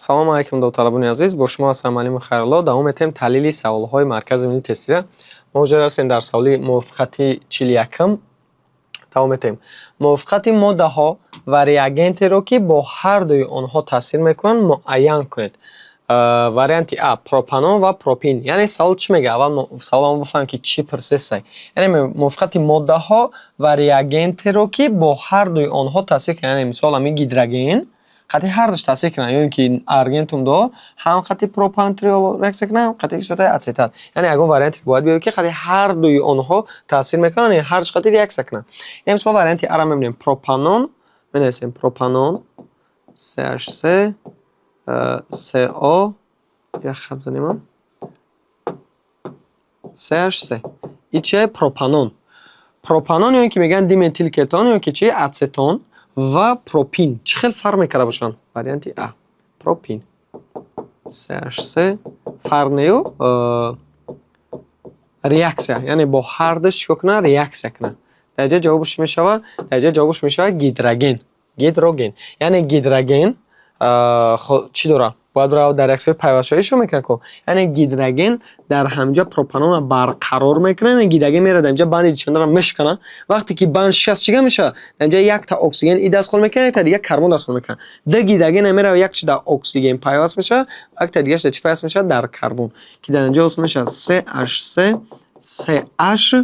Салому алайкум, довталабони азиз! Бо шумо ҳастам муаллими Хайрулло. Давом метаҳем таҳлили саволҳои Маркази миллии тестия. Мо ҳозир ҳастем дар саволи мувофиқати 41-м. Давом метаҳем. Мувофиқати моддаҳо ва реагентеро, ки бо ҳар дуи онҳо таъсир мекунанд, муайян кунед. Варианти А: пропанон ва пропин. Яъне савол чӣ мегӯяд? Аввал саволро бифаҳмем, ки чӣ пурсидааст. Яъне мувофиқати моддаҳо ва реагентеро, ки бо ҳар дуи онҳо таъсир кунанд. Яъне, мисол, ҳамин гидроген қатъи ҳардуш таъсир кунанд, ё ин ки аргентум ду ҳам қатъи пропантриол реаксия кунад, ҳам қатъи кислотаи ацетат. Яъне ягон варианте бояд биёяд, ки қатъи ҳар дуи онҳо таъсир мекунанд, яъне ҳардуш қатъи реаксия кунанд. Яъне, мисол, варианти А-ро мебинем. Пропанон менависем, пропанон CH3 CO, як хат занем, CH3. Ин чие? Пропанон. Пропанон ё ин ки мегӯянд диметилкетон, ё ки чи, ацетон ва пропин чӣ хел фарқ мекарда бошанд? Варианти А: пропин CH3 фарқ нею, реаксия, яъне бо ҳардуш чӣ кор кунад? Реаксия кунад. Дар ҷои ҷавобаш чӣ мешавад? Дар ҷои ҷавобаш мешавад гидроген. Гидроген, яъне гидроген чӣ дорад? Бояд равад, дар реаксияҳои пайвастшавӣ шурӯъ мекунад ку. Яъне гидроген дар ҳаминҷа пропанонро барқарор мекунад. Яъне гидроген меравад, дар инҷа банди дучандаро мешиканад. Вақте ки банд шикаст, чӣ гап мешавад? Дар инҷа якта оксиген и даст хол мекунад, якта дигар карбон даст хол мекунад. Ду гидроген меравад, як чи дар оксиген пайваст мешавад, якта дигараш дар чӣ пайваст мешавад? Дар карбон, ки дар инҷа ҳосил мешавад CH3 CH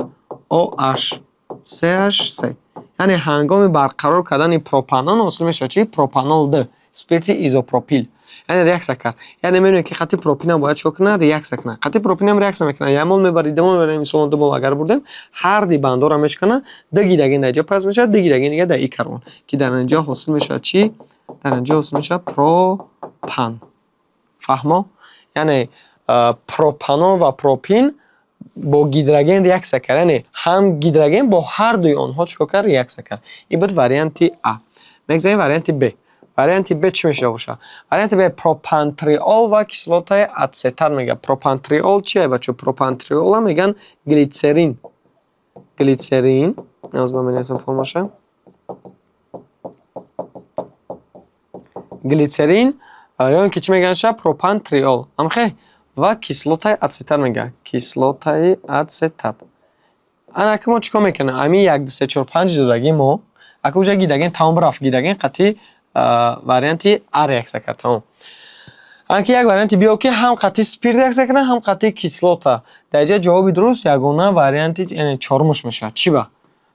OH CH3. Яъне ҳангоми барқарор кардани пропанон ҳосил мешавад чи? Пропанол д, спирти изопропил. Яъне реаксия кард. Яъне мебинем, ки қатъи пропинам бояд чикор кунад? Реаксия кунад. Қатъи пропинам реаксия мекунад. Як мол мебари, ду мол мебарем, мисол, 2 мол агар бурдем, ҳарди бандҳоро мешиканад, ду гидроген дар инҷо пайваст мешавад, ду гидроген дига дар и карбон, ки дар инҷо ҳосил мешавад чӣ? Дар инҷо ҳосил мешавад пропан. Фаҳмо? Яъне пропанон ва пропин бо гидроген реаксия кард. Яъне ҳам гидроген бо ҳар дуи онҳо чӣ кор кард? Реаксия кард. Ин буд варианти А. Мегзарем варианти Б. Варианти Б чӣ мешава бошад? Варианти Б: пропантриол ва кислотаи ацетат мегӯяд. Пропантриол чие, бачо? Пропантриола мегӯянд глицерин. Глицерин, аз ман менависам формаша. Глицерин ё ин ки чӣ мегӯянд ша? Пропантриол. Амхе? Ва кислотаи ацетат мегӯяд. Кислотаи ацетат. Ана ки мо чӣ кор мекунем? Ҳамин як, ду, се, чор, панҷ додаги мо, ака, уҷа гидроген тамом рафт, гидроген қатъи варианти А реаксия кард, тамом. Ана ки як варианти биё, ки ҳам қатъи спирт реаксия кунад, ҳам қатъи кислота. Дар инҷа ҷавоби дуруст ягона варианти, яъне чорумаш мешавад. Чӣ ба?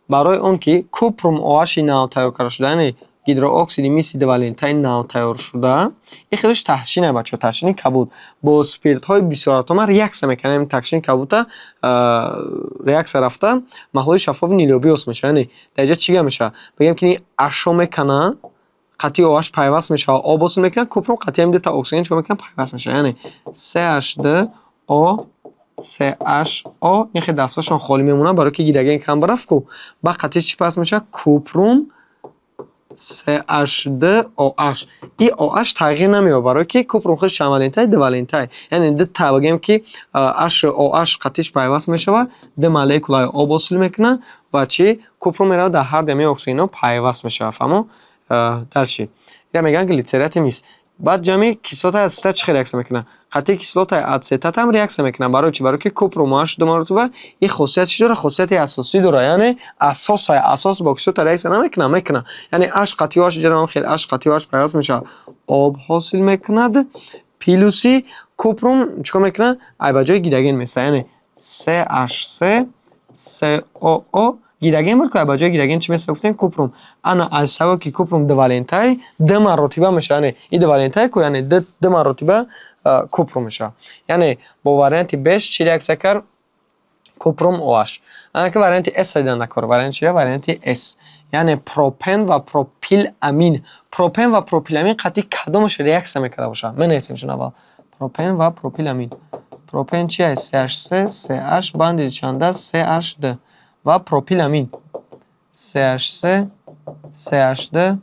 Барои он ки купрум OH нав тайёр карда шуда, яъне гидрооксиди миси дувалентаи нав тайёр шуда, ин хелаш таҳшин, бачаҳо, таҳшини кабуд бо спиртҳои бисёратома реаксия мекунад. Ҳамин таҳшини кабудта реаксия рафта, маҳлули шаффофи нилобӣ ҳосил мешавад. Яъне дар инҷа чӣ гап мешавад? Мегӯем, ки ин ашё мекунад, қатъи OH пайваст мешавад, об ҳосил мекунад, купрум қатъи ҳамин дута оксиген чӣ кор мекунад? Пайваст мешавад. Яъне CH2O CHO, ин хел дастҳошон холӣ мемонад, барои ки гидроген кам рафт ку. Ба қатъи чӣ пайваст мешавад? Купрум CH2OH. И OH тағйир намеёбад, барое ки купрум худаш чандвалентай? Дувалентай. Яъне ду та, бигӯем, ки HOH қатъиш пайваст мешавад, ду молекулаи об ҳосил мекунад ва чӣ, купрум меравад, дар ҳар дами оксигенҳо пайваст мешавад. Фаҳмо? Дальше. Ира мегӯянд глицерати мис. Баъд ҷамъи кислотаи ацетат чӣ хел реаксия мекунад? Қатъи кислотаи ацетат ҳам реаксия мекунад. Барои чӣ? Барои ки купрум OH ду маротиба ин хосият чӣ дорад? Хосияти асосӣ дорад. Яъне асосай, асос бо кислота реаксия намекунад? Мекунад. Яъне H қатъи OH ҷараён хел H қатъи OH пайваст мешавад, об ҳосил мекунад, плюси купрум чӣ кор мекунад? Ай ба ҷои гидроген месад. Яъне CH3 COO гидроген буд ку, ба ҷои гидроген чӣ месад, гуфтем? Купрум. Ана аз сабаби ки купрум дувалентай, ду маротиба мешавад. Яъне и дувалентай ку, яъне ду маротиба купрум мешавад. Яъне бо варианти Б чӣ реаксия кард? Купрум OH. Ана ки варианти С дидан накор. Вариант чия? Варианти С. Яъне пропен ва пропиламин. Пропен ва пропиламин қатъи кадомаш реаксия мекарда бошад? Менависем чун аввал. Пропен ва пропиламин. Пропен чи аст? CH3 CH банди чанда? CH2 ва пропиламин CH3 CH2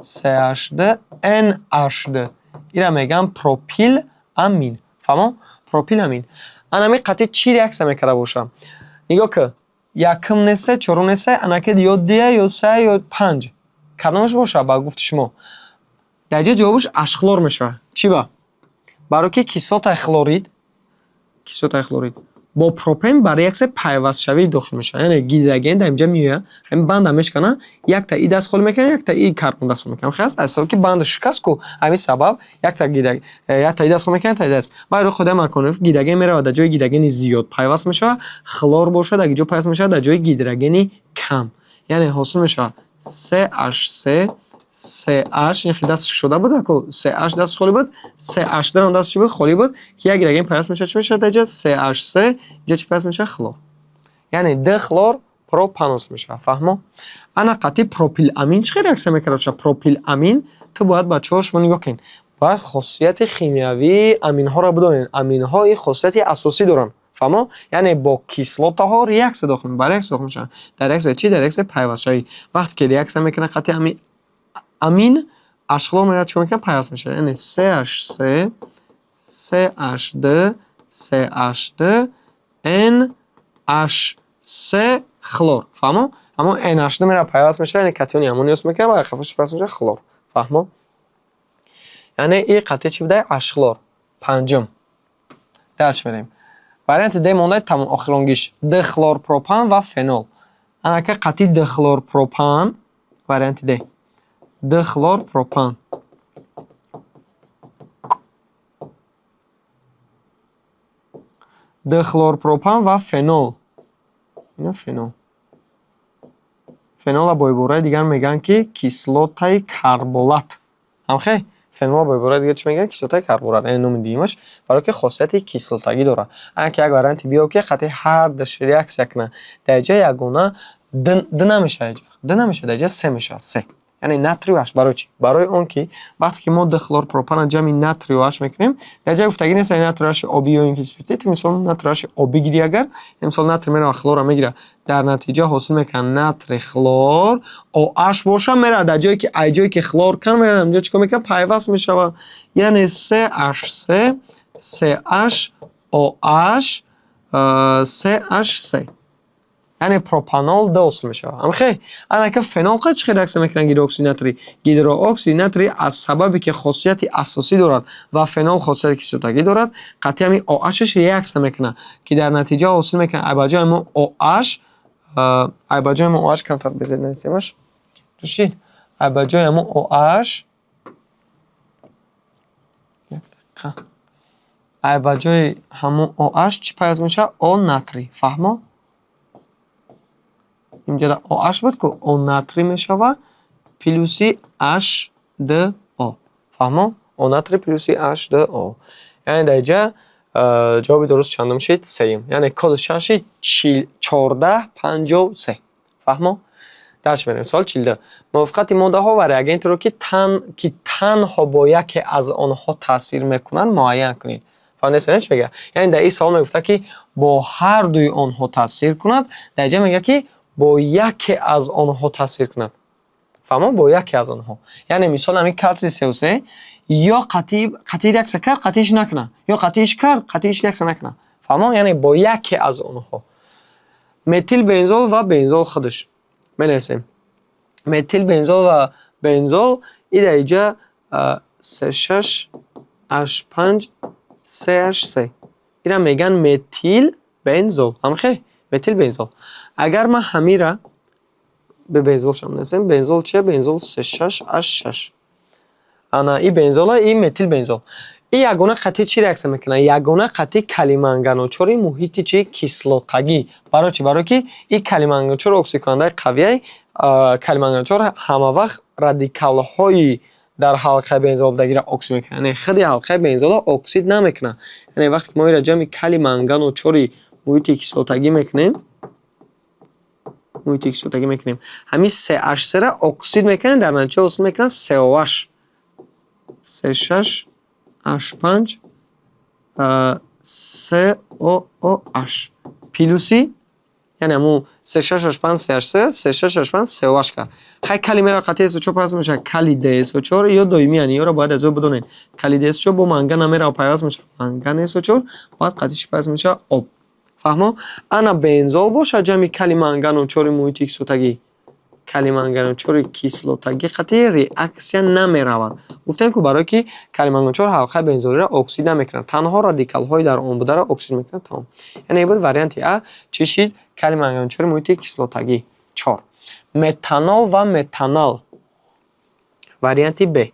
CH2 NH2. Ира мегӯям пропиламин. Фаҳмо? Пропиламин. Ана ҳамин қатъи чӣ реаксия мекарда бошад? Нигоҳ кун. Якум несте, чорум несте, анаки ё дуя, ё се, ё панҷ. Кадомаш бошад ба гуфти шумо? Дар ҷои ҷавобаш H хлор мешавад. Чӣ ба? Барои ки кислотаи хлорид бо пропен ба реаксияи пайвастшавӣ дохил мешавад. Яъне гидроген дар инҷа меояд, ҳамин банда мешканад, якта и даст холӣ мекунад, якта и карбон даст холӣ мекунад. Хас аз сабаби ки банда шикаст ку, ҳамин сабаб якта якта и даст холӣ мекунад, якта и даст. Баъд рӯи худи Марковников гидроген меравад, дар ҷои гидрогени зиёд пайваст мешавад, хлор бошад, дар ҷо пайваст мешавад дар ҷои гидрогени кам. Яъне ҳосил мешавад CH3 CH. Ин хел даст шуда буд ку, CH даст холӣ буд, CH2 ҳам даст чӣ буд? Холӣ буд, ки як гидроген пайваст мешавад, чӣ мешавад дар ҷо? CH3. Инҷа чӣ пайваст мешавад? Хлор. Яъне дихлорпропан ҳосил мешавад. Фаҳмо? Ана қатъи пропиламин чӣ хел реаксия мекарда бошад? Пропиламин, ту бояд, бачаҳо, шумо нигоҳ кунед, бояд хосияти химиявии аминҳоро бидонед. Аминҳо ин хосияти асосӣ доранд. Фаҳмо? Яъне бо кислотаҳо реаксия дохил, ба реаксия дохил мешаванд. Дар реаксияи чӣ? Дар реаксияи пайвастшавӣ. Вақте ки реаксия мекунад қатъи амин, H хлор меравад, чӣ мекунад? Пайваст мешавад. Яъне CH3 CH2 CH2 NH3 хлор. Фаҳмо? Ҳамон NH2 меравад, пайваст мешавад, яъне катиони аммоний ҳосил мекунад ва қафош пайваст мешавад хлор. Фаҳмо? Яъне ин қатъи чӣ буда? H хлор. Панҷум. Дальше мерем. Варианти Д мондаи тамом, охиронгиш дихлорпропан ва фенол. Анака қатъи дихлорпропан, варианти Д. Дихлорпропан. Дихлорпропан ва фенол. Ина фенол. Фенола бо ибораи дигар мегӯянд, ки кислотаи карболат. Ҳамхе? Фенола бо ибораи дигар чӣ мегӯянд? Кислотаи карболат. Яъне номи дуюмаш, барое ки хосияти кислотагӣ дорад. Агар ки як варианти биёб, ки қатъи ҳар душ реаксия кунад, дар ҷои ягона д намешавад, д намешавад, дар ҷои се мешавад, се. Яъне натрий OH. Барои чӣ? Барои он ки вақте ки мо дихлорпропанро ҷамъи натрий OH мекунем, дар ҷои гуфтагӣ нест натрий OH обӣ ё ин ки спиртӣ. Мисол, натрий OH обӣ гирӣ агар, мисол, натрий меравад, хлорро мегирад, дар натиҷа ҳосил мекунад натрий хлор, OH боша меравад дар ҷое ки ай ҷое ки хлор кам меравад, инҷо чӣ кор мекунад? Пайваст мешавад. Яъне CH3 CH OH CH3. Яъне пропанол д ҳосил мешавад. Амхе? Анака фенол чӣ хел реаксия мекунад гидрооксиди натрий? Гидрооксиди натрий аз сабабе ки хосияти асосӣ дорад ва фенол хосияти кислотагӣ дорад, қатъи ҳамин OH-ш реаксия мекунад, ки дар натиҷа ҳосил мекунад ай ба ҷои мо OH, ай ба ҷои мо OH, камтар безед нависемаш. Рушид, ай ба ҷои ҳамон OH, як дақиқа. Ай ба ҷои ҳамон OH чӣ пайваст мешавад? О натрий. Фаҳмо? Инҷа OH буд ку, О натрий мешавад плюси H2O. Фаҳмо? О натрий плюси H2O. Яъне дар инҷа ҷавоби дуруст чандум шид? Сеюм. Яъне кодаш чанд шид? 1453. Фаҳмо? Дальше мерем. Савол 42. Мувофиқати моддаҳо ва реагентро, ки танҳо бо яке аз онҳо таъсир мекунанд, муайян кунед. Фаҳмидед, чӣ мегӯяд? Яъне дар ин савол мегуфта, ки бо ҳар дуи онҳо таъсир кунад, дар инҷа мегӯяд, ки бо яке аз онҳо таъсир кунад. Фаҳмо? Бо яке аз онҳо. Яъне мисол, ҳамин калсий СО3 ё қатъи реаксия кард, қатъиш накунад, ё қатъиш кард, қатъиш реаксия накунад. Фаҳмо? Яъне бо яке аз онҳо. Метилбензол ва бензол худаш. Менависем. Метилбензол ва бензол и дар инҷа C6 H5 CH3. Ира мегӯянд метилбензол. Ҳамхе? Метилбензол. Агар ман ҳамира бе бензолшам нависем, бензол чия? Бензол C6 H6. Ана и бензола, и метилбензол. И ягона қатъи чӣ реаксия мекунад? Ягона қатъи калий манганочори муҳити чи? Кислотагӣ. Барои чӣ? Барое ки и калий манганочор оксидкунандаи қавияй, калий манганочор ҳама вақт радикалҳои дар ҳалқаи бензол будагиро оксид мекунад. Яъне худи ҳалқаи бензолро оксид намекунад. Яъне вақте ки мо инро ҷамъи калий манганочори муҳити кислотагӣ мекунем, ҳамин CH3-ро оксид мекунем, дар натиҷа ҳосил мекунад COH. C6 H5 COOH плюси, яъне ҳамун C6 H5 CH3 C6 H5 COH кард. Хай, калий меравад, қатъи SO4 пайваст мешавад, калий ДСО4 ё доимӣ, яъне ёро бояд аз ёд бидонед. Калий ДСО4 бо манган намеравад, пайваст мешавад манган SO4, баъд қатъи чӣ пайваст мешавад? Об. Фаҳмо? Ана бензол бошад ҷамъи калий манганочори муҳити кислотагӣ. Калий манганат 4 кислотагӣ қатъи реаксия намеравад. Гуфтем, ку барое ки калий манганат 4 ҳалқаи бензолиро оксид намекунад, танҳо радикалҳои дар он бударо оксид мекунад, тамом. Яъне буд варианти А. Чӣ шид? Калий манганат 4 муҳити кислотагӣ. Чор. Метанол ва метанал. Варианти Б.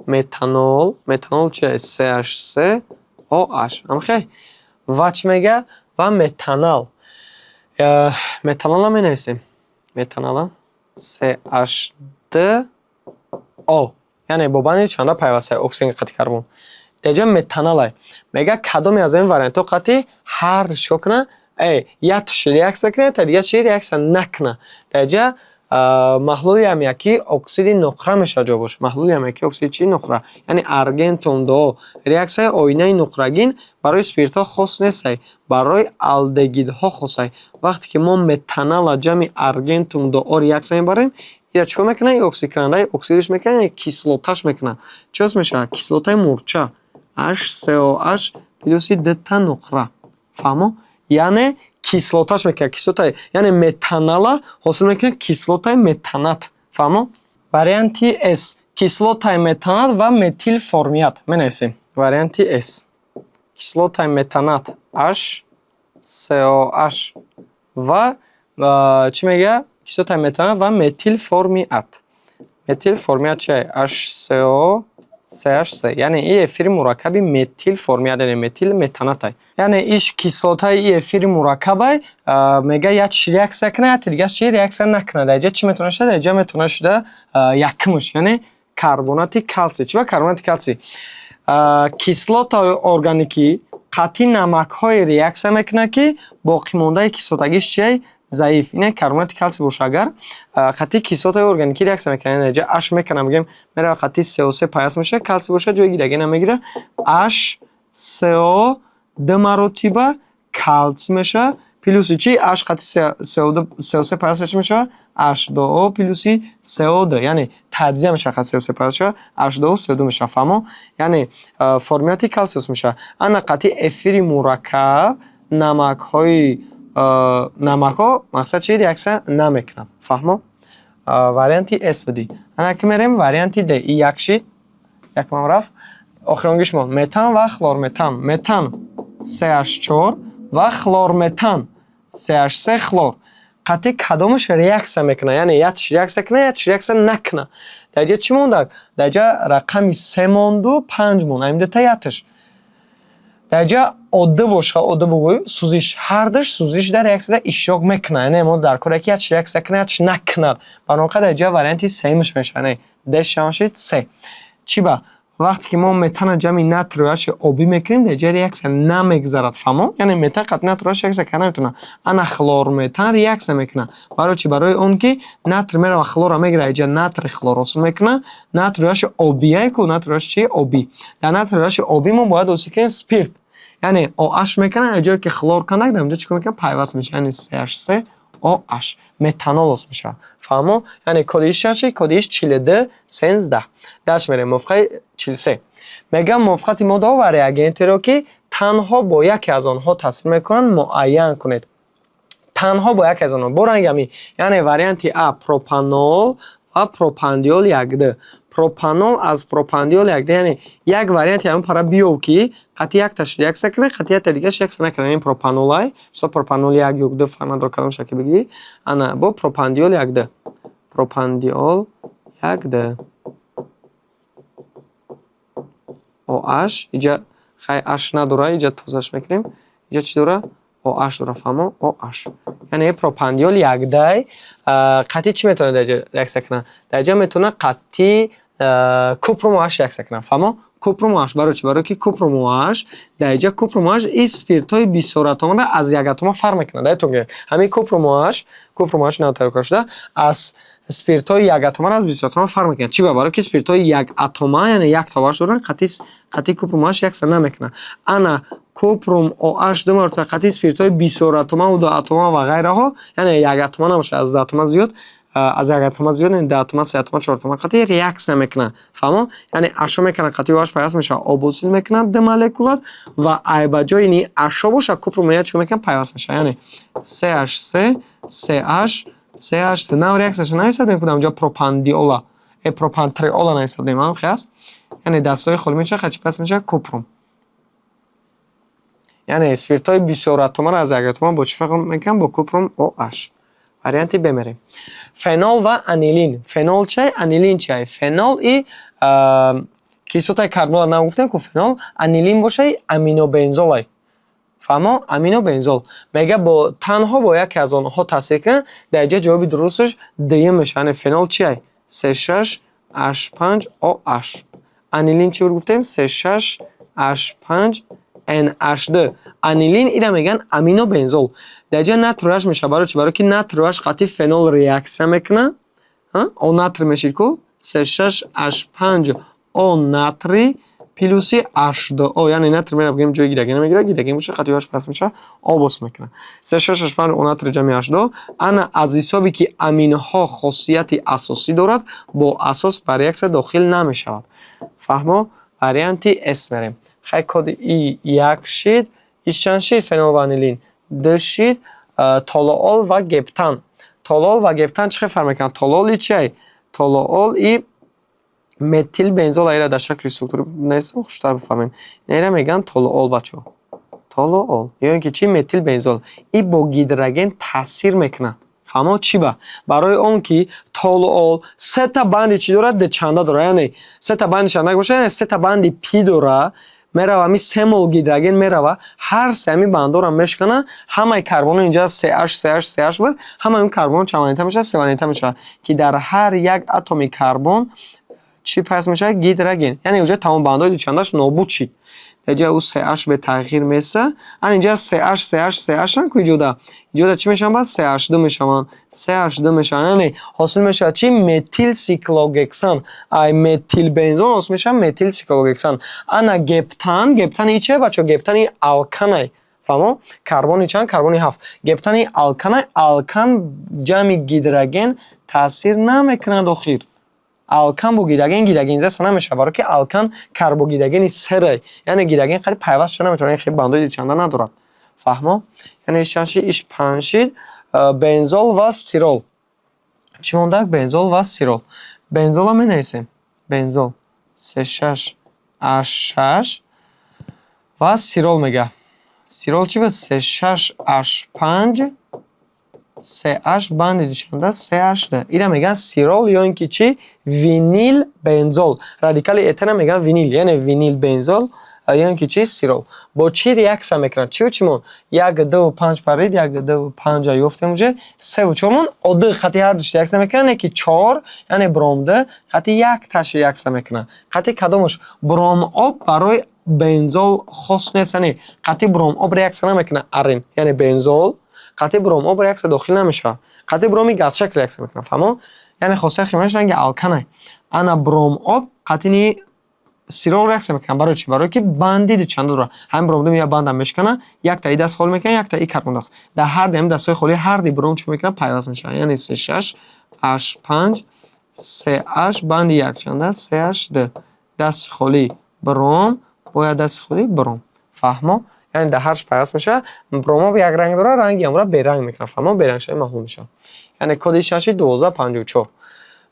Метанол, метанол чи? CH3 OH. Амхе? Ва чӣ мега? Ва метанал. Метаналам менависем. Метанала CH2 O. Яъне бо банди чанда пайваста оксиген қатъи карбон. Даҷа метаналай. Мега, кадоме аз ин вариантҳо қатъи ҳар чико кунад? Якташ реаксия кунад, та дигар чи реаксия накунад. Даҷа маҳлули аммиакӣ оксиди нуқра мешавад ҷавобаш. Маҳлули аммиакӣ оксиди чӣ? Нуқра. Яъне аргентум 2 реаксияи оинаи нуқрагин барои спиртҳо хос нестай, барои алдегидҳо хосай. Вақте ки мо метанала ҷамъи аргентум 2 реаксия мебарем, ира чикор мекунад? И оксидкунандаи оксидиш мекунад, яъне кислоташ мекунад. Чӣ ҳосил мешавад? Кислотаи мурча HCOH плюси дута нуқра. Фаҳмо? Яъне кислоташ мекунад, кислотаи, яъне метанала ҳосил мекунад кислотаи метанат. Фаҳмо? Варианти С. Кислотаи метанат ва метилформиат. Менависем. Варианти С. Кислотаи метанат HCOH ва чӣ мегӯяд? Кислотаи метанат ва метилформиат. Метилформиат чи? HCO CH3. Яъне и эфири мураккаби метилформиат, яъне метилметанатай. Яъне иш кислотаи и эфири мураккабай. Мега, як чи реаксия кунад, як дигар чи реаксия накунад. Дар ҷа чӣ метавонад шуда? Дар ҷа метавонад шуда якумш, яъне карбонати калсий. Чӣ ба карбонати калсий? Кислотаҳои органикӣ қатъи намакҳое реаксия мекунад, ки боқимондаи кислотагиш чиай? Заиф. Ина карбонати калсий боша, агар қатъи кислотаи органикӣ реаксия мекунад, яъне ҷа H мекунам, мегӯем, мерава қатъи CO3 пайваст мешавад, калсий боша, ҷои гидрогена мегирад, HCO ду маротиба калсий мешавад, плюси чи? H қатъи CO3 пайваст чӣ мешавад? H2O плюси CO2, яъне таҷзия мешавад, қатъи CO3 пайваст шавад, H2O CO2 мешавад. Фаҳмо? Яъне формиати калсий мешавад. Ана қатъи эфири мураккаб намакҳои, намакҳо, мақсад чи, реаксия намекунанд. Фаҳмо? Варианти С будӣ. Ана ки мерем варианти Д. И як шид, якмам рафт. Охиронгиш мо метан ва хлорметан. Метан CH4 ва хлорметан CH3 хлор қатъи кадомаш реаксия мекунад? Яъне якш реаксия кунад, якш реаксия накунад. Дар ҷа чӣ мондак? Дар ҷа рақами се монду панҷ монд. Ҳамин дута якташ. Дар ҷа оддӣ боша, оддӣ бугӯй, сӯзиш, ҳардуш сӯзиш дар реаксияда иштирок мекунад. Яъне мо дар кор яки якш реаксия кунад, якш накунад. Барои дар ҷа варианти сеюмаш мешавад. Яъне Д шавад се. Чӣ ба? Вақте ки мо метанро ҷамъи натрий OH обӣ мекунем, дар ҷа реаксия намегузарад. Фаҳмо? Яъне метан қатъи натрий OH реаксия карда наметавонад. Ана хлорметан реаксия мекунад. Барои чӣ? Барои он ки натрий мерава, хлорро мегирад, инҷа натрий хлор ҳосил мекунад. Натрий OH обие ку, натрий OH чи? Обӣ. Дар натрий OH обӣ мо бояд ҳосил кунем спирт. Яъне OH мекунад, ҷое ки хлор кандак, дар онҷо чӣ кор мекунад? Пайваст мешавад. Яъне CH3 OH метанол ҳосил мешавад. Фаҳмо? Яъне коди иш чанд шид? Коди иш 42 13. Дальше мерем, мувофиқаи 43. Мегӯям, мувофиқати моддаҳо ва реагентеро, ки танҳо бо яке аз онҳо таъсир мекунанд, муайян кунед. Танҳо бо яке аз онҳо. Бо ранги ҳамин. Яъне варианти А пропанол ва пропандиол 1,2. Пропанол аз пропандиол 1,2, яъне як варианти ҳамин пара биёв, ки қатъи якташ реаксия кунад, қатъи якта дигараш реаксия накунад. Яъне пропанолай, мисол, пропанол як ё ду, фарқ надорад, кадом шакл бигирӣ. Ана бо пропандиол 1,2. Пропандиол 1,2. OH иҷа хай H надора, иҷа тозаш мекунем. Иҷа чӣ дора? OH дора, фаҳмо? OH. Яъне пропандиол 1,2 қатъи чӣ метавонад дар ҷа реаксия кунад? Дар ҷа метавонад қатъи купрум OH реаксия кунад. Фаҳмо? Купрум OH. Барои чӣ? Барои ки купрум OH, дар инҷа купрум OH и спиртҳои бисёратомаро аз якатома фарқ мекунад. Дар ёдтон гиред. Ҳамин купрум OH, купрум OH нав тайёр карда шуда, аз спиртҳои якатомаро аз бисёратома фарқ мекунад. Чӣ ба? Барои ки спиртҳои якатома, яъне якта OH доранд, қатъи купрум OH реаксия намекунад. Ана купрум OH ду маротиба қатъи спиртҳои бисёратомаву дуатома ва ғайраҳо, яъне якатома набошад, аз дуатома зиёд, аз якатома зиёд, яъне дуатома, сеатома, чортома қатъи реаксия мекунад. Фаҳмо? Яъне H мекунад, қатъи OH пайваст мешавад, об ҳосил мекунад ду молекула ва ай ба ҷои ини H боша, купрум OH чӣ мекунад? Пайваст мешавад. Яъне CH3 CH CH. Нав реаксияша нависадем, кудам ҷо пропандиола, пропантриола нависадем, ҳам хел аст. Яъне дастҳои холӣ мешавад, қачи пас мешавад купрум. Яъне спиртҳои бисёратомаро аз якатома бо чӣ фарқ мекунам? Бо купрум OH. Варианти Б мерем. Фенол ва анилин. Фенол чай, анилин чай? Фенол и кислотаи карбонат нагуфтем ку фенол, анилин боша аминобензолай. Фаҳмо? Аминобензол. Мега бо танҳо бо яке аз онҳо таъсир кунад, дар ҷа ҷавоби дурусташ Д мешавад. Яъне фенол чиай? C6H5OH. Анилин чӣ буд гуфтем? C6H5NH2. Анилин ира мегӯянд аминобензол. Дар ҷа натрий OH мешавад. Барои чӣ? Барои ки натрий OH қатъи фенол реаксия мекунад. О натрий мешид ку? C6H5 О натрий плюси H2O, яъне натрий мера бигем ҷои гидроген мегирад, гидроген боша қатъи OH пас мешавад, об ҳосил мекунад. C6H5 О натрий ҷамъи H2. Ана аз ҳисоби ки аминҳо хосияти асосӣ дорад, бо асос ба реаксия дохил намешавад. Фаҳмо? Варианти С мерем. Хай, коди И як шид, иш чанд шид? Фенол ва анилин ду шид, толуол ва гептан. Толуол ва гептан чӣ хел фарқ мекунанд? Толуол и чиай? Толуол и метилбензол. Ира дар шакли структура нависам, хуштар бифаҳмем. Ира мегӯянд толуол, бачаҳо. Толуол ё ин ки чӣ? Метилбензол. И бо гидроген таъсир мекунад. Фаҳмо? Чӣ ба? Барои он ки толуол сета банди чӣ дорад? Дучанда дорад. Яъне сета банди чанда бошад, яъне сета банди пи дорад, мерава ҳами се мол гидроген мерава, ҳар се ҳами бандҳоро мешкана, ҳамаи карбоно инҷа CH, CH, CH буд, ҳамаи он карбон чанд валента мешавад? Се валента мешавад, ки дар ҳар як атоми карбон чӣ пайваст мешавад? Гидроген. Яъне инҷа тамом бандҳои дучандаш нобуд шид. Дар ҷои ӯ CH бетағйир меса. Ана инҷа CH, CH, CH ам ку иҷода. Иҷода чӣ мешаванд баъд? CH2 мешаванд. CH2 мешаванд. Яъне ҳосил мешавад чӣ? Метилсиклогексан. Ай метилбензол ҳосил мешавад метилсиклогексан. Ана гептан, гептани чие, бачаҳо? Гептани алканай. Фаҳмо? Карбони чанд? Карбони ҳафт. Гептани алканай, алкан ҷамъи гидроген таъсир намекунад охир. Алкан бо гидроген гидрогенизатсия намешавад, барое ки алкан карбогидрогени серай, яъне гидроген қариб пайваст шуда наметавонад, яъне хеле бандҳои дучанда надорад. Фаҳмо? Яъне иш чанд шид? Иш панҷ шид. Бензол ва стирол. Чӣ мондак? Бензол ва стирол. Бензолро менависем. Бензол C6H6 ва стирол мега. Стирол чӣ буд? C6H5 CH банди дучанда CH2. Ира мегӯянд стирол ё ин ки чӣ? Винилбензол. Радикали этена мегӯянд винил, яъне винилбензол ё ин ки чӣ? Стирол. Бо чӣ реаксия мекунад? Чӣ чӣ мон? Як, ду, панҷ парид, як, ду, панҷа ёфтем уже. Севу чор мон. О ду хати ҳар душ реаксия мекунад, не ки чор, яъне бром ду хати якташ реаксия мекунад. Хати кадомаш? Бром об барои бензол хос нест, яъне қати бром об реаксия намекунад арин. Яъне бензол қати бром об реаксия дохил намешавад. Қати броми газшакл реаксия мекунад. Фаҳмо? Яъне хосияти химиявиаш ранги алканай. Ана бром об қатини стирол реаксия мекунад. Барои чӣ? Барои ки банди дучанда дорад. Ҳамин бром ду як банда мешкана, якта и даст холӣ мекунад, якта и карбон даст. Дар ҳар ду ҳамин дастҳои холӣ ҳар ди бром чӣ мекунад? Пайваст мешавад. Яъне C6H5 CH банди якчанда CH2. Дасти холӣ бром бояд дасти холӣ бром. Фаҳмо? Яъне дар ҳарш пайваст мешавад. Бром об як ранг дорад, ранги ҳамро беранг мекунад. Фаҳмо? Берангшавӣ маҳлул мешавад. Яъне коди чанд шид? 1254.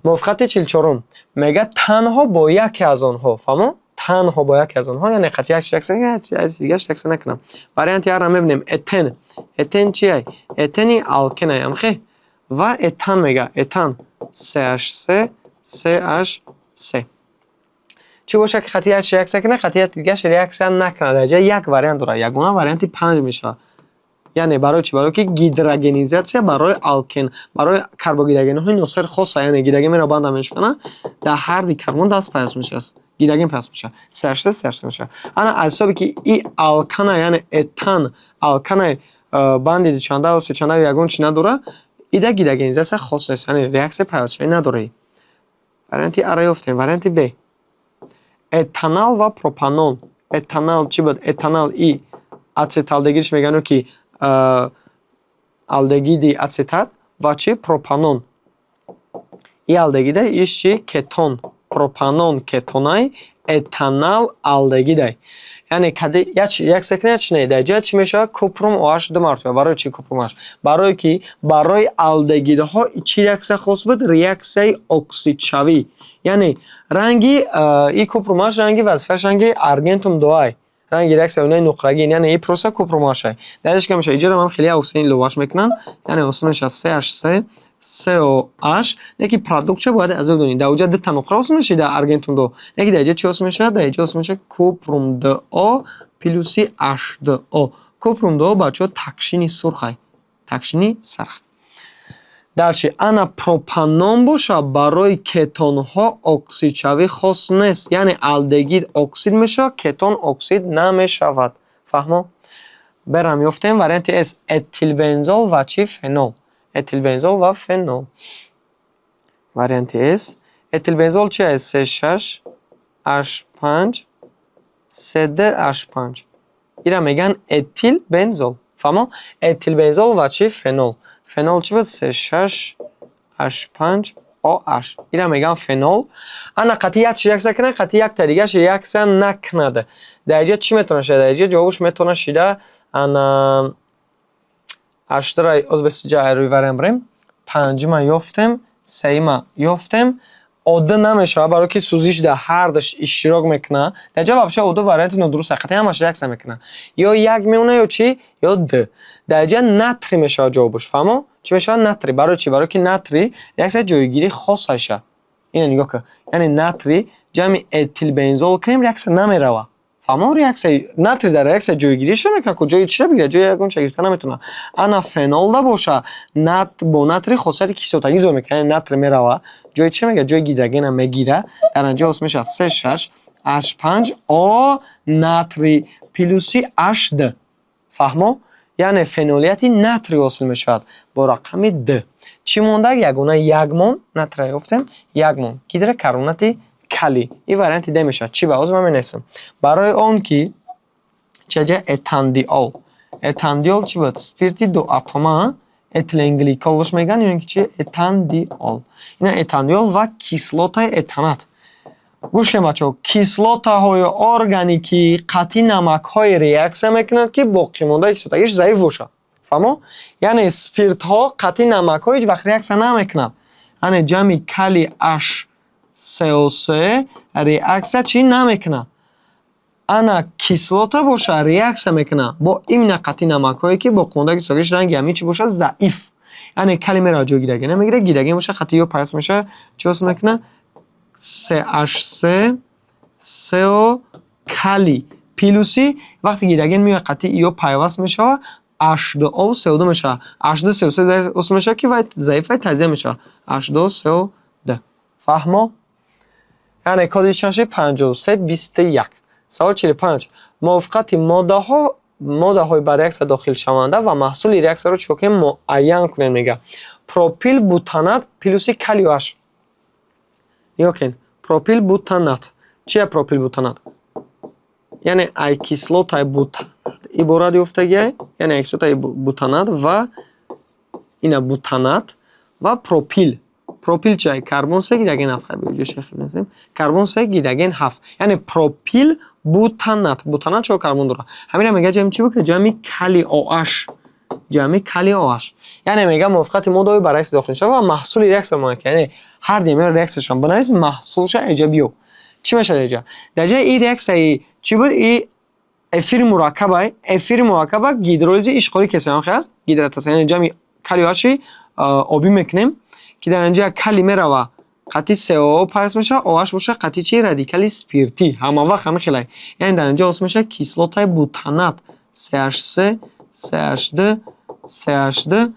Мувофиқати 44-ум мегӯяд танҳо бо яке аз онҳо. Фаҳмо? Танҳо бо яке аз онҳо, яъне қати якш реаксия, дигараш реаксия накунам. Варианти А-ро мебинем. Этен. Этен чиай? Этени алкенай, амхе? Ва этан мега. Этан CH3 CH3. Чӣ бошад ки қати якш реаксия кунад, қати дигараш реаксия накунад? Дар ҷои як вариант дорад. Ягона варианти панҷ мешавад. Яъне барои чӣ? Барои ки гидрогенизатсия барои алкен, барои карбогидрогенҳои носер хоса, яъне гидроген меро банда мешкана, дар ҳар ди карбон даст пайваст мешавад. Гидроген пайваст мешавад. CH3 CH3 мешавад. Ана аз ҳисоби ки и алкана, яъне этан алканай, банди дучанда сечанда ягон чӣ надорад, ида гидрогенизатсия хос нест, яъне реаксия пайвастшавӣ надорад. Варианти А-ро ёфтем. Варианти Б. Этанал ва пропанол. Этанал чӣ буд? Этанал и ацеталдегидш мегӯянд ки алдегиди ацетат ва чӣ? Пропанон. И алдегида, иш чӣ? Кетон. Пропанон кетонай, этанал алдегидай. Яъне каде реаксия кунад, чи не? Дар ҷоя чӣ мешавад? Купрум OH ду маротиба. Барои чӣ купрум OH? Барое ки барои алдегидҳо чӣ реаксия хос буд? Реаксияи оксидшавӣ. Яъне ранги и купрум OH, ранги вазифааш ранги аргентум дуай, ранги реаксияи оинаи нуқрагин. Яъне и просто купрум OH. Дар ҷояш ка мешавад? Иҷора ман хеле оксиген иловаш мекунам, яъне ҳосил мешавад CH3 COH. Яки продуктша бояд аз ёд донӣ. Дар оҷа дута нуқра ҳосил мешавад, дар аргентум ду. Яки дар ҷо чӣ ҳосил мешавад? Дар ҷо ҳосил мешавад купрум 2O плюси H2O. Купрум 2O, бачаҳо, такшини сурхай, такшини сурх. Дальше, ана пропанон боша, барои кетонҳо оксидшавӣ хос нест. Яъне алдегид оксид мешавад, кетон оксид намешавад. Фаҳмо? Берам ёфтем варианти С: этилбензол ва чӣ? Фенол. Этилбензол ва фенол. Варианти С. Этилбензол чи аст? C6 H5 CD H5. Ира мегӯянд этилбензол. Фаҳмо? Этилбензол ва чӣ? Фенол. Фенол чӣ буд? C6 H5 OH. Ира мегӯянд фенол. Ана қатъи як чи реаксия кунад, қатъи якта дигараш реаксия накунад. Дар инҷа чӣ метавонад шуда? Дар инҷа ҷавобаш метавонад шида ана ҳаштра оз бесиҷа рӯи вариант бирем. Панҷума ёфтем, сеюма ёфтем. Ода намешавад, барое ки сӯзиш дар ҳардаш иштирок мекунад. Дар ҷа вообще ода варианти нодуруст, ҳақиқатан ҳамаш реаксия мекунад. Ё як мемонад, ё чӣ? Ё д. Дар ҷа натрий мешавад ҷавобаш. Фаҳмо? Чӣ мешавад? Натрий. Барои чӣ? Барое ки натрий реаксияи ҷойгирии хосаша. Ина нигоҳ кун. Яъне натрий ҷамъи этилбензол кунем, реаксия намеравад. Фаҳмо? Реаксияи натрий дар реаксияи ҷойгирӣ иштирок мекунад ку, ҷои чиро бигирад? Ҷои ягон чиро гирифта наметавонад. Ана фенолда боша, бо натрий хосияти кислотагӣ зоҳир мекунад. Яъне натрий меравад, ҷои чӣ мегирад? Ҷои гидрогена мегирад. Дар натиҷа ҳосил мешавад C6 H5 О натрий плюси H2. Фаҳмо? Яъне фенолияти натрий ҳосил мешавад бо рақами д. Чӣ монда? Ягона як мон натрий ёфтем, як мон гидрокарбонати калий. Ин варианти д мешавад. Чӣ ба? Ҳозир ман менависам. Барои он ки чаҷа этандиол. Этандиол чӣ буд? Спирти дуатома, этиленгликолш мегӯянд ё ин ки чи? Этандиол. Ина этандиол ва кислотаи этанат. Гӯш кунед, бачаҳо, кислотаҳои органикӣ қатъи намакҳое реаксия мекунанд, ки боқимондаи кислотагиш заиф бошад. Фаҳмо? Яъне спиртҳо қатъи намакҳо ҳеҷ вақт реаксия намекунанд. Яъне ҷамъи калий HCO3 реаксия чӣ намекунад. Ана кислота боша, реаксия мекунад бо именно қатъи намакҳое, ки боқимондаи кислотагиш ранги ҳамин чӣ бошад? Заиф. Яъне калий меравад, ҷои гидрогена мегирад, гидроген боша, қатъи ё пайваст мешавад, чӣ ҳосил мекунад? CH3 CO калий плюси. Вақте гидроген меояд, қатъи ё пайваст мешавад, H2O CO2 мешавад. H2 CO3 ҳосил мешавад, ки вай заиф, вай таҷзия мешавад. H2O CO2. Фаҳмо? Яъне коди чанд шуд? 53 21. Савол 45. Мувофиқати моддаҳои ба реаксия дохилшаванда ва маҳсули реаксияро чӣ кунем? Муайян кунем, мега. Пропил бутанат плюси калий OH. Нигоҳ кунед. Пропил бутанат. Чия пропил бутанат? Яъне ай кислотаи бутанат иборат ёфтагиай, яъне ай кислотаи бутанат ва ина бутанат ва пропил. Пропил чи? Карбон се, гидроген ҳафт. Карбон се, гидроген ҳафт. Яъне пропил бутанат. Бутанат чор карбон дорад. Ҳамина мега ҷамъи чӣ бикунед? Ҷамъи калий OH. Ҷамъи калий OH. Яъне мега, мувофиқати моддаҳои ба реаксия дохил мешавад ва маҳсули реаксия муайян кунед. Яъне ҳар деми реаксияшон бинавис, маҳсулша эҷа биёб. Чӣ мешавад эҷа? Дар ҷои ин реаксияи чӣ буд? И эфири мураккабай. Эфири мураккаба гидролизи ишқорӣ кесем аст, гидратация. Яъне ҷамъи калий OH обӣ мекунем, ки дар инҷа калий мерава, қатъи СО пайваст мешавад, OH боша, қатъи чи? Радикали спиртӣ. Ҳама вақт ҳама хелай. Яъне дар инҷа ҳосил мешавад кислотаи бутанат CH3 CH2 CH2.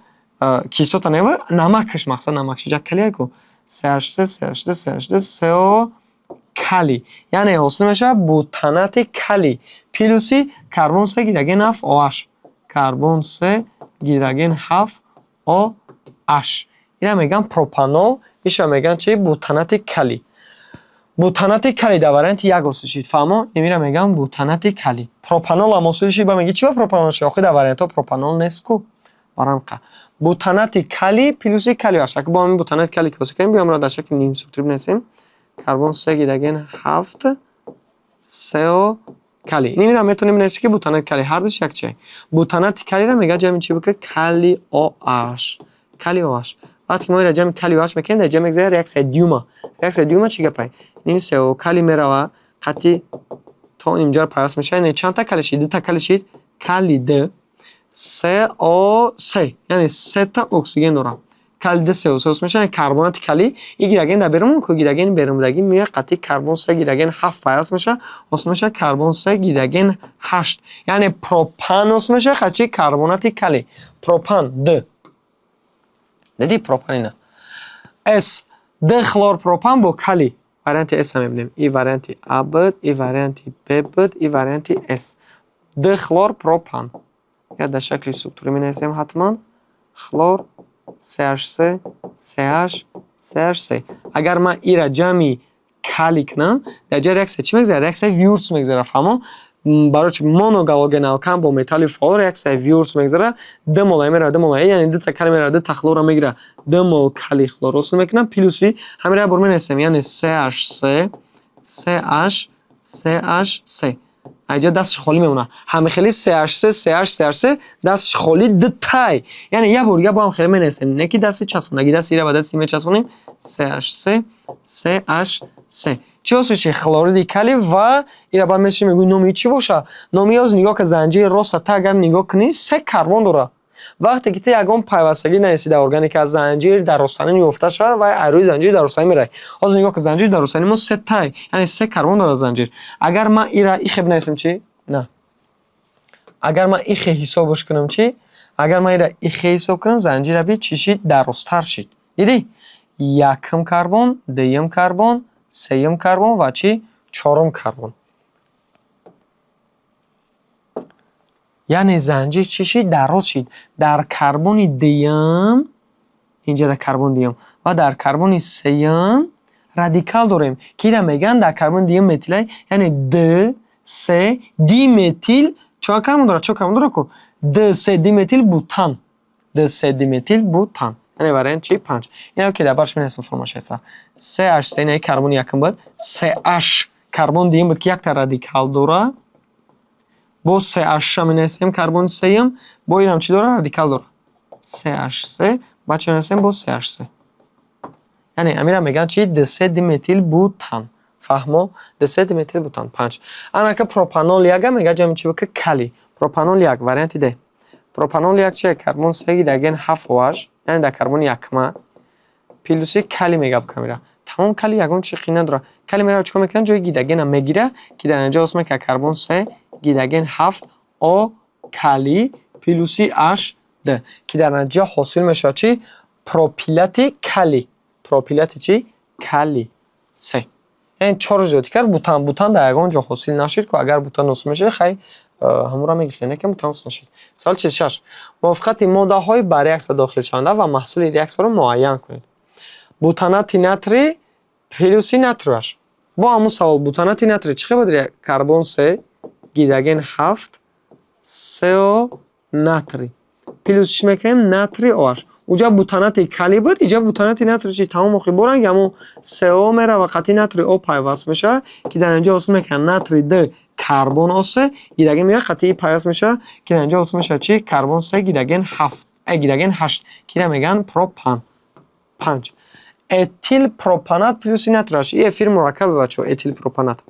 Кислота не, намакаш, мақсад намакш ҷа калия ку, CH3 CH2 CH2 CO калий. Яъне ҳосил мешавад бутанати калий плюси карбон се, гидроген ҳафт, OH. Карбон се, гидроген ҳафт, OH. Ина мегӯянд пропанол, иша мегӯянд чи? Бутанати калий. Бутанати калий дар варианти як ҳосил шид. Фаҳмо? Инро мегӯянд бутанати калий. Пропанол ҳам ҳосил шид, ба мегӯӣ, чи ба пропанол шид? Охир дар вариантҳо пропанол нест ку. Барамқа бутанати калий плюси калий OH. Агар бо ҳамин бутанати калий ки ҳосил кардем, биём ро дар шакли нимструктурӣ бинависем. Карбон се, гидроген ҳафт, СО. Калий. Инро метавонем бинависем, ки бутанати калий, ҳардуш якчай. Бутанати калийро мегӯяд ҷамъи чӣ бикунед? Калий OH. Калий OH. Вақте ки мо инро ҷамъи калий OH мекунем, дар ҷа мегзарад реаксияи Дюма. Реаксияи Дюма чӣ гапай? Ин СО калий мерава, қатъи то инҷаро пайваст мешавад. Яъне чандта калий шид? Дута калий шид. Калий д СО се, яъне сета оксиген дорад. Калий д СО се мешавад, карбонати калий. И гидроген дар берун, ку гидроген берунбудагӣ меояд, қатъи карбон се гидроген ҳафт пайваст мешавад, ҳосил мешавад карбон се гидроген ҳашт. Яъне пропан ҳосил мешавад, қатъи карбонати калий. Пропан д. Дидӣ, пропан ина. С д хлорпропан бо калий. Варианти С мебинем. И варианти А буд, и варианти Б буд, и варианти С. Д хлорпропан. Я дар шакли структурӣ менависем ҳатман. Хлор CH3 CH CH3. Агар ман ира ҷамъи калий кунам, дар ҷои реаксия чӣ мегзарад? Реаксияи Вюрц мегзарад, фаҳмо? Барои чи моногалоген алкан бо металли фаъол реаксияи Вюрц мегзарад, д мол меравад, д мол, яъне дута калий меравад, дута хлорро мегирад, д мол калий хлор ҳосил мекунам, плюси ҳамин як бор менависем, яъне CH3 CH CH3. Айҷа дастш холӣ мемонад. Ҳами хели CH3 CH CH3 дастш холӣ дутай. Яъне як бор, як бор ҳам хеле менависем. Не ки дасти часпонаги, дасти ира ба дасти мечаспонем. CH3 CH3. Чӣ ҳосил шид? Хлориди калий. Ва ира баъд мешавем, мегӯем, номи чӣ боша? Номи ёз нигоҳ ка, занҷири роста та агар нигоҳ кунӣ, се карбон дорад. Вақте ки ту ягон пайвастагӣ нависӣ дар органика, занҷир дар ростани ёфта шавад ва айрӯи занҷир дар ростани меравӣ. Ҳозир нигоҳ кун, занҷир дар ростани мо се тай, яъне се карбон дорад занҷир. Агар ман ира ихе бинависем чӣ? На. Агар ман ихе ҳисобаш кунам чӣ? Агар ман ира ихе ҳисоб кунам, занҷира би чӣ шид? Дарозтар шид. Дидӣ? Якум карбон, дуюм карбон, сеюм карбон ва чӣ? Чорум карбон. Яъне занҷир чӣ шид? Дароз шид. Дар карбони дуюм, инҷа дар карбони дуюм ва дар карбони сеюм радикал дорем, ки ира мегӯянд дар карбони дуюм метилай, яъне д се диметил. Чор карбон дорад, чор карбон дорад ку? Д се диметил бутан. Д се диметил бутан. Яъне вариант чи? Панҷ. Ина ки дар барш менависем формулаша ҳеса. Се H се, ина карбони якум буд, се H карбон дуюм буд, ки якта радикал дорад. Бо се H менависем карбони сеюм, бо инам чӣ дорад? Радикал дорад. Се H се, баъд чӣ менависем? Бо се H се. Яъне амира мегӯянд чи? Д се диметил бутан. Фаҳмо? Д се диметил бутан. Панҷ. Анака пропанол яга мегӯяд ҷамъи чӣ бикунед? Калий. Пропанол як, варианти Д. Пропанол як чие? Карбон се гидроген ҳафт OH, яъне дар карбони якма плюси калий мегӯяд бикамира. Тамом, калий ягон чи қӣ надорад. Калий меравад, чикор мекунад? Ҷои гидрогена мегирад, ки дар инҷо ҳосил мекунад карбон се гидроген ҳафт О калий плюси H д, ки дар натиҷа ҳосил мешавад чӣ? Пропилати калий. Пропилати чӣ? Калий се. Яъне чор зиёдӣ кард бутан. Бутан дар ягон ҷо ҳосил нашид ку, агар бутан ҳосил мешавад, хай ҳамонро мегирифтем, не ки бутан ҳосил нашид. Савол 46. Мувофиқати моддаҳои ба реаксия дохилшаванда ва маҳсули реаксияро муайян кунед. Бутанати натрий плюси натрий OH. Бо ҳамун савол, бутанати натрий чӣ хел буд? Карбон се гидроген ҳафт СО натрий. Плюс чӣ мекунем? Натрий OH. Уҷа бутанати калий буд, иҷа бутанати натрий чи? Тамом, охи боранг ҳамун СО мерава, қатъи натрий О пайваст мешавад, ки дар инҷо ҳосил мекунад натрий д карбон О се, гидроген меояд, қатъи пайваст мешавад, ки дар инҷо ҳосил мешавад чӣ? Карбон се гидроген ҳафт, гидроген ҳашт, ки ира мегӯянд пропан. Панҷ. Этил пропанат плюси натрий OH. И эфири мураккабе, бачаҳо, этил пропанат.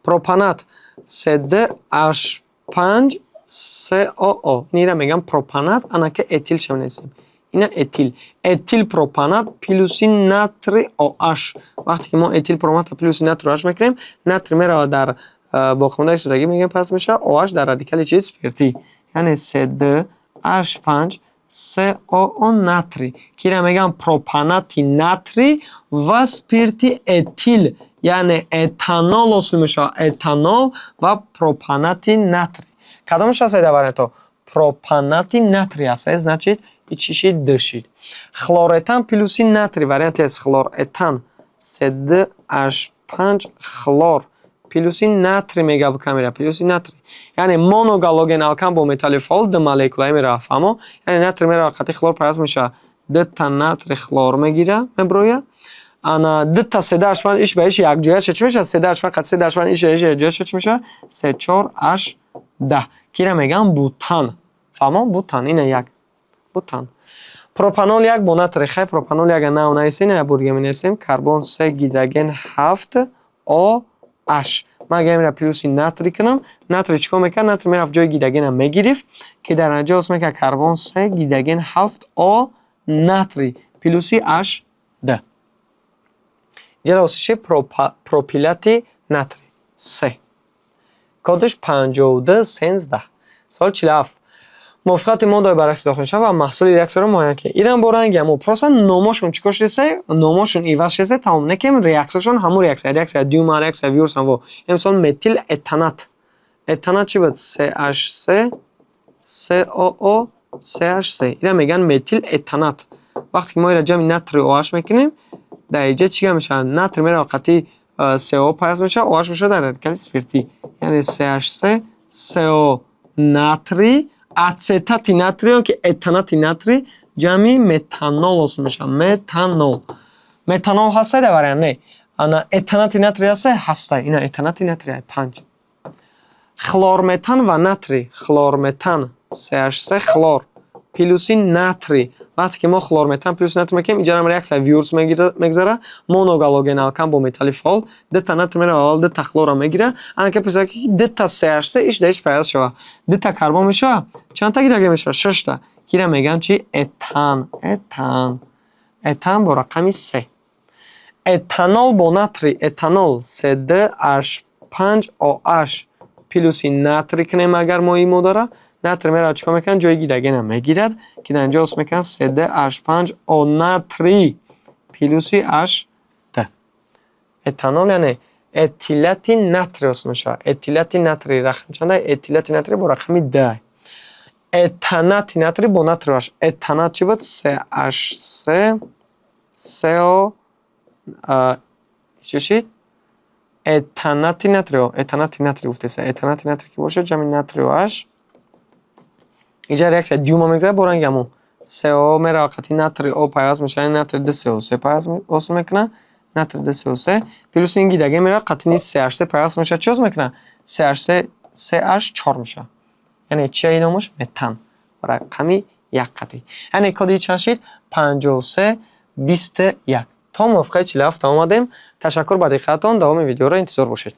Пропанат C2H5 COO. Ира мегӯям пропанат, анака этил ша менависем. Ина этил. Этил пропанат плюси натрий OH. Вақте ки мо этил пропанат плюси натрий OH мекунем, натрий меравад дар боқимондаи кислотагӣ, мегӯем, пас мешавад, OH дар радикали чи? Спиртӣ. Яъне C2H5 COO натрий. Ки ира мегӯям пропанати натрий ва спирти этил, яъне этанол ҳосил мешавад. Этанол ва пропанати натрий. Кадомаш аст дар вариантҳо? Пропанати натрий аст. Значит, и чӣ шид? Д шид. Хлоретан плюси натрий. Варианти аст хлоретан C2H5 хлор плюси натрий мегӯяд камера, плюси натрий. Яъне моногалоген алкан бо металли фаъол ду молекулаи меравад, фаҳмо? Яъне натрий меравад, қатъи хлор пайваст мешавад, дута натрий хлор мегирад, меброяд. Ана дута C2H5 иш ба иш якҷоя чӣ мешавад? C2H5 қат C2H5 иш иш якҷоя чӣ мешавад? C4H10, ки ира мегӯям бутан. Фаҳмо? Бутан ина як бутан. Пропанол 1 бо натрий. Хай, пропанол 1 нав нависем, як бор дига менависем: карбон се, гидроген ҳафт, О H. Ман агар инро плюси натрий кунам, натрий чӣ кор мекард? Натрий мерафт, ҷои гидрогенро мегирифт, ки дар натиҷа ҳосил мекард карбон се, гидроген ҳафт, О, натрий плюси H2. Инҷа ҳосил шуд пропилати натрий се, кодаш 52 13. Савол 47. Мувофиқати моддаҳои ба реаксия дохил мешавад ва маҳсули реаксияро муайян кунед. Инам бо ранги ҳамо, просто номошон чӣ кор шудеса, номошон иваз шудеса, тамом. Не ки реаксияшон ҳамон реаксия, реаксия дуюма, реаксия Вюртс ҳам во. Мисол, метил этанат. Этанат чӣ буд? CH3 COO CH3. Ира мегӯянд метил этанат. Вақте ки мо ира ҷамъи натрий OH мекунем, дар инҷа чӣ гап мешавад? Натрий меравад, қатъи CO пайваст мешавад, OH мешавад дар радикали спиртӣ, яъне CH3 CO натрий ацетати натрий ё ки этанати натрий ҷамъи метанол ҳосил мешавад. Метанол. Метанол ҳастай дар вариант? Не. Ана этанати натрий ҳастай? Ҳастай. Ина этанати натрий панҷ. Хлорметан ва натрий. Хлорметан CH3 хлор плюси натрий. Вақте ки мо хлорметан плюси натрий мекунем, инҷа реаксия Вюртс мегзара, моногалогеналкан бо металли фаъол. Дута натрий мерава, аввал дута хлорро мегира. Ана ки пурсад, ки дута CH3 иш дар иш пайваст шавад, дута карбон мешавад, чандта гидроген мешавад? Шашта. Ки ира мегӯянд чи? Этан. Этан. Этан бо рақами се. Этанол бо натрий. Этанол C2H5OH плюси натрий кунем агар мо ин моддара, натрий меравад, чӣ кор мекунад? Ҷои гидрогенро мегирад, ки дар инҷо ҳосил мекунад C2H5O натрий плюси H2. Этанол, яъне этилати натрий ҳосил мешавад. Этилати натрий рақам чанда? Этилати натрий бо рақами д. Этанати натрий бо натрий OH. Этанат чӣ буд? CH3 CO чӣ шид? Этанати натрий. Этанати натрий гуфтеса. Этанати натрий ки бошад, ҷамъи натрий OH. Инҷа реаксия дуюма мегзарад, бо ранги ҳамон. CO меравад, қатъи натрий О пайваст мешавад, натрий ду CO се пайваст ҳосил мекунад. Натрий ду CO се плюс ин гидроген меравад, қатъи CH3 пайваст мешавад, чӣ ҳосил мекунад? CH3 CH4 мешавад. Яъне чия номаш? Метан. Рақами як қатъӣ. Яъне коди чанд шид? 53 21. То мувофиқаи 47 омадем. Ташаккур ба диққататон. Давоми видеоро интизор бошед.